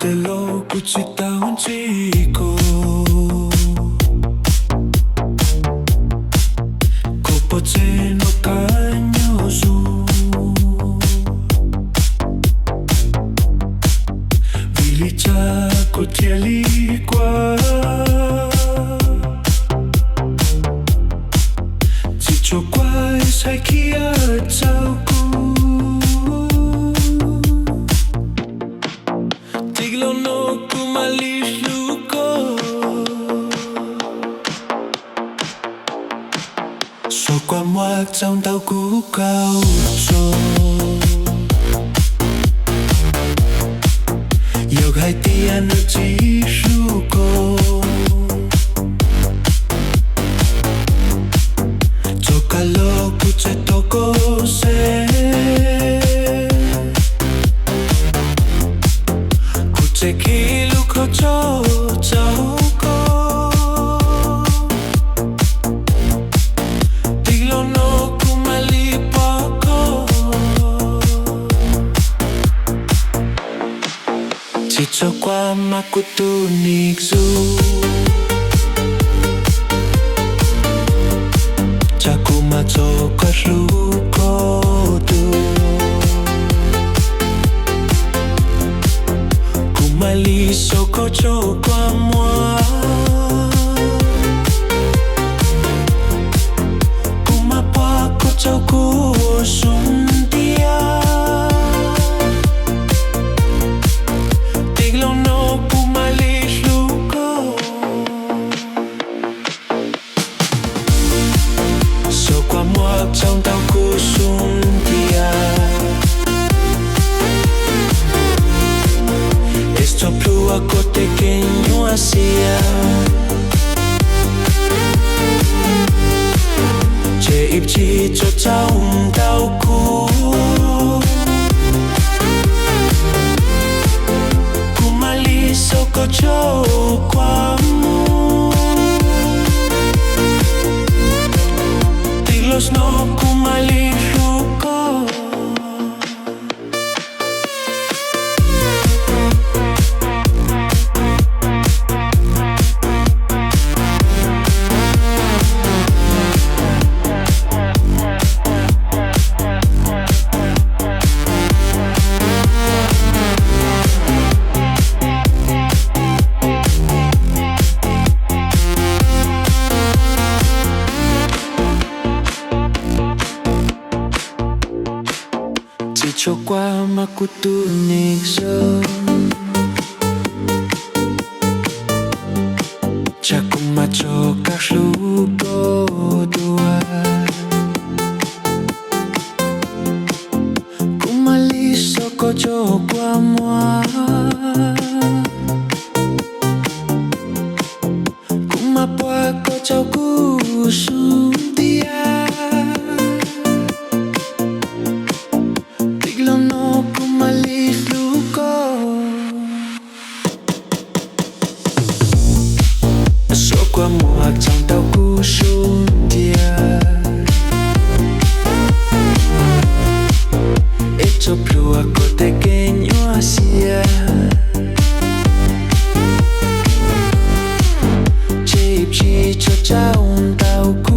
Tej laus kuv tsis tau ntxim koj, koj pom txog no koj nyob zus, vim li cas koj thiaj li quaj? Tsis tshua quaj, saib khiav txog kuv. Tij laug no kuv mam li hlub koj. Xyov kua muag txaus ntau kuv kaum tso, yog hais tias nws tsis hlub koj, txog koj los kuv tseem tau koj xeeb. Kuv tseem khi lub kho tshoj txaus koj, tij laug no kuv mam li pom koj. Tsis txhob quaj mas kuv tus neeg zoo, tsam kuv mam tso koj hlub koj dua. Kuv mam li xyov koj tso kua muag, kuv mam pom koj tso kuv xub ntiag. Tij laug no kuv mam li hlub koj. Xyov kua muag txaus ntau kuv xub ntiag, es txhob plhua koj tej kev nyuaj siab, tseg ib tsig tso txaus ntau kuv. Kuv mam li xyov koj tso kua muag, tij laug no kuv mam li hlub koj. Tsis tshua quaj mas kuv tus neeg zoo, tsam kuv mam tso koj hlub koj dua. Kuv mam li xyov koj tso kua muag, kuv mam pom koj tso kuv xub ntiag. Tij laug no kuv mam li hlub koj. Xyov kua muag txaus ntau kuv xub ntiag, es txhob plhua koj tej kev nyuaj siab, tseg ib tsig tso txaus ntau kuv.